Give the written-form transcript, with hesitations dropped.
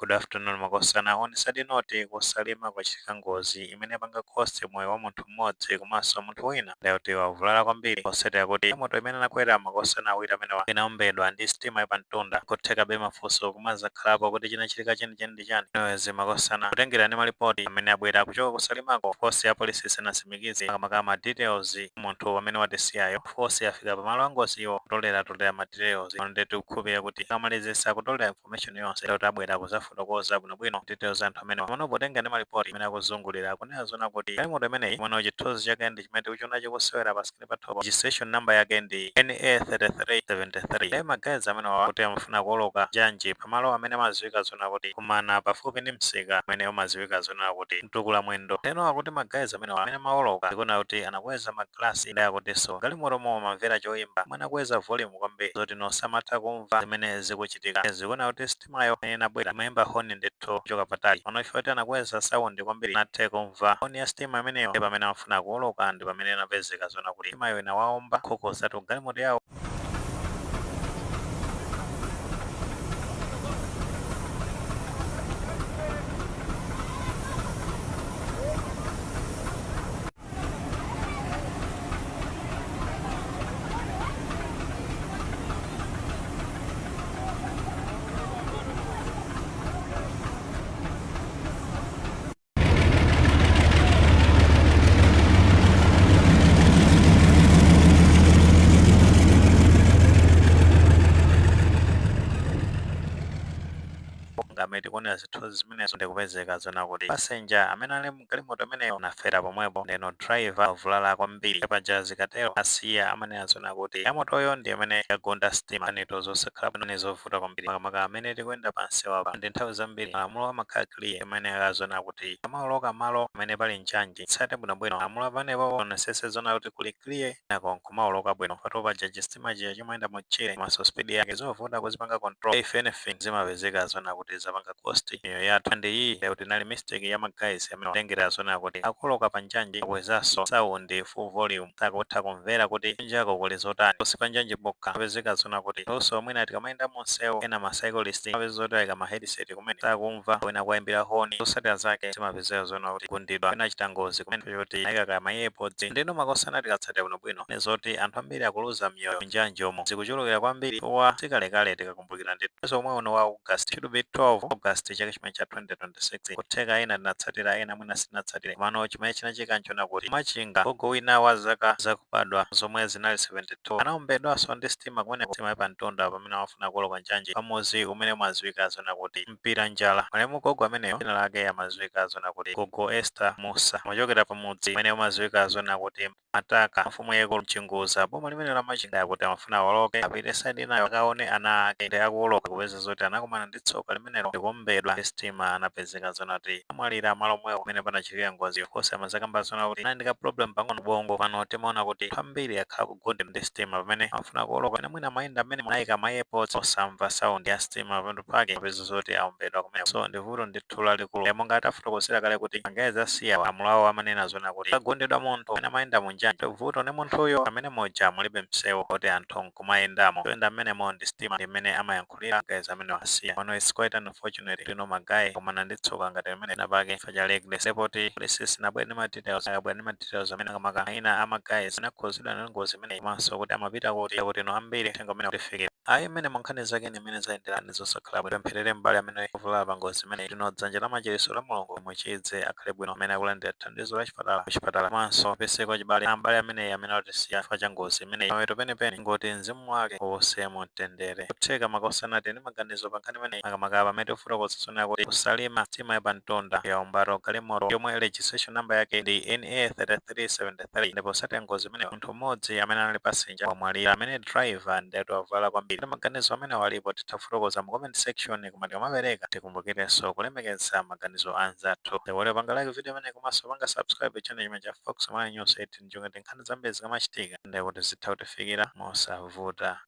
Good afternoon, makosana. On sad note, ku Salima kwachitika ngozi imene yapanga cost moyo wa munthu mmodzi komanso munthu wina ndikuti wavulala kwambiri, potsatira kuti moto imene anakwera makosana awiri amenewa inaombedwa ndi sitima yapamtunda. Kuthekabe mafunso kumazakhalapo kuti chinachitika chenicheni ndi chani. Anyways, makosana, kutengera ndi malipoti amene abwera kuchoka ku Salimako, force ya polisi sinatsimikize makamaka ma details munthu amene watisiyayo. Force yafika pamalo a ngoziyo kutolera tolera ma details. Ndi tikukhulupirira kuti akamalizisa kutolera information yonse, kuti abwera kuzafotokoza bwinobwino details anthu amene pamene. Potenga ndi malipoti amene akuzungulira, akunena zona kuti galimoto imeneyi, mwano chithunzi chake ndi chimene tikuchiona chikusewera pa screen pathopo, registration number yake ndi NA 3373. Ndi ma guys amene wawa kuti amafuna kuwoloka njanji pamalo amene amadziwika zona kuti kumana pafupi ndi msika amene umadziwika zona kuti Mtukula Mwendo. Lero akuti ma guys amene amene amawoloka, ndikuona kuti anakweza maglasi, ndi akutinso galimoto momwe amamvera choyimba mwanakweza volume kwambiri zoti nosamatha kumva zimene zikuchitika. Zikuona kuti sitimayo imene inabwera imayimba honi ndithu kuchoka patali. Pano ife kuti anakweza sound kwambiri, nathe kumva honi ya sitima imeneyo, ndi pamene amafuna kuwoloka ndi pamene inapezeka zona kuti sitimayo inawaomba khukhuzatu galimoto yawo. Ngamene tikuonera zithunzi zimenezo, ndikupezeka zona kuti passenger amene ali mgalimoto imeneyo anafera pomwepo, ndeno driver wavulala kwambiri. Paja zikatero asiya amanena zona kuti galimotoyo ndi imene yagunda sitima. Anito zosakhala bwino, zovuta kwambiri, makamaka amene tikuyenda pansewu apa. Ndi nthawi zambiri malamulo amakhala clear imene akazona kuti amawoloka malo amene pali njanji, tsate bwinobwino malamulo apanepo, onesese zona kuti kuli clear nako nkumawoloka bwino. Patu paja chisitima chija chimayenda motchere, komanso speed yake zovuta kuzipanga control. If anything, zimapezeka zona kuti zapanga cost miyoyo yathu. And iyi kuti inali mistake ya ma guys amene atengera zona kuti akuwoloka pa njanji, akwezanso sound full volume, sakutha kumvera kuti kunjako kuli zotani. Kusi pa njanji pokha, apezeka zona kuti also mwina tikamayenda munsewu, ena ma cyclist apeza zoti ayika ma headset kumene, sakumva wina kuwayimbira honi. Zotsatira zake zimapezeka zona kuti gundidwa, wina achita ngozi kumene kuti ayika kaya ma earpods. Ndino makosana, tikatsatira bwinobwino, zoti anthu ambiri akuluza miyoyo njanji omwe zikuchulukira kwambiri wa sikalekale. Tikakumbukira ndithu, mwezi omwe uno wa August, should be 12 August chaka chimene cha 2026, kutheka ena tinatsatira, ena mwina sitinatsatire, komano chimene chinachitika nchona kuti Machinga, gogo wina wa zaka zakubadwa zomwe zinali 72, anaombedwanso ndi sitima kumeneko, sitima yapamtunda, pamene amafuna kuwoloka njanji pamudzi umene umadziwika zona kuti Mpira Njala. Malemu gogo ameneyo dzina lake amadziwika zona kuti Gogo Esther Musa, amachokera pamudzi umene umadziwika zona kuti Mataka, mfumu yaikulu Mchinguza, boma limene la Machinga. Kuti amafuna awoloke apite side inayo akaone ana ake, ndi akuwoloka kupeza zoti anakumana ndi tsoka limenelo ndikuombedwa ndi sitima. Anapezeka zona kuti amwalira malo omwewo kumene panachitikira ngozi. Of course, amazakamba zona kuti anali ndi ka problem pang'ono ubongo. Pano timaona kuti ambiri akhala kugundidwa ndi sitima pamene amafuna kuwoloka, pamene mwina amayenda amene anayika ma earpods, osamva sound ya sitima, pamene pake apeza zoti aombedwa kumene. So ndi vuto ndithu lalikulu. Monga atafotokozera kale kuti ma guys asiya malamulo awo amanena zona kuti akagundidwa munthu amene amayenda munjanji, vuto ndi munthuyo, amene muja mulibe msewu oti anthu nkumayendamo, kuyenda amenemo ndi sitima, ndi mmene amayankhulira guys amene asiya pano. It's quite unfortunate lino ma guy kumana ndi tsoka ngati limene napake chifukwa cha reckless. Report polisi sinabwere ndi ma details. Akabwera ndi ma details amene makamaka mayina ama guys anakhuzidwa ndi ngozi imeneyi, komanso kuti amapita kuti no ambiri uthenga umene utifikira. Ayi, mmene munkhani zake ndi mmene zayendera, ndi zosakhala bwino. Pempherere m'bale amene wavulala pa ngozi imeneyi lino, dzanja la machiritso la Mulungu muchidze, akhale bwino, amene akulandira thandizo la chipatala kuchipatala, komanso apese kwa chibale ambale ameneyi amene atisiya chifukwa cha ngozi imeneyi. Mapeto penipeni ngoti mzimu wake uwuse mumtendere. Kutheka makosanati ndi maganizo pa nkhani imeneyi, makamaka pamene tikufotokoza zonena kuti ku Salima sitima yapamtunda yaombatu galimoto yomwe registration number yake ndi NA 3373, ndipo potsatira ngozi imeneyo munthu mmodzi amene anali passenger wamwalira, amene driver ndiyatu wavulala kwambiri. Ndi maganizo amene walipo, titha kufotokoza mu comment section, koma tikamapereka tikumbukirenso kulemekeza maganizo anzathu. Ndikuti panga like video imene, komanso panga subscribe channel chimene cha Fox Malawi News 18, chongati nkhani zambiri zikamachitika ndikuti zitha kutifikira mosavuta.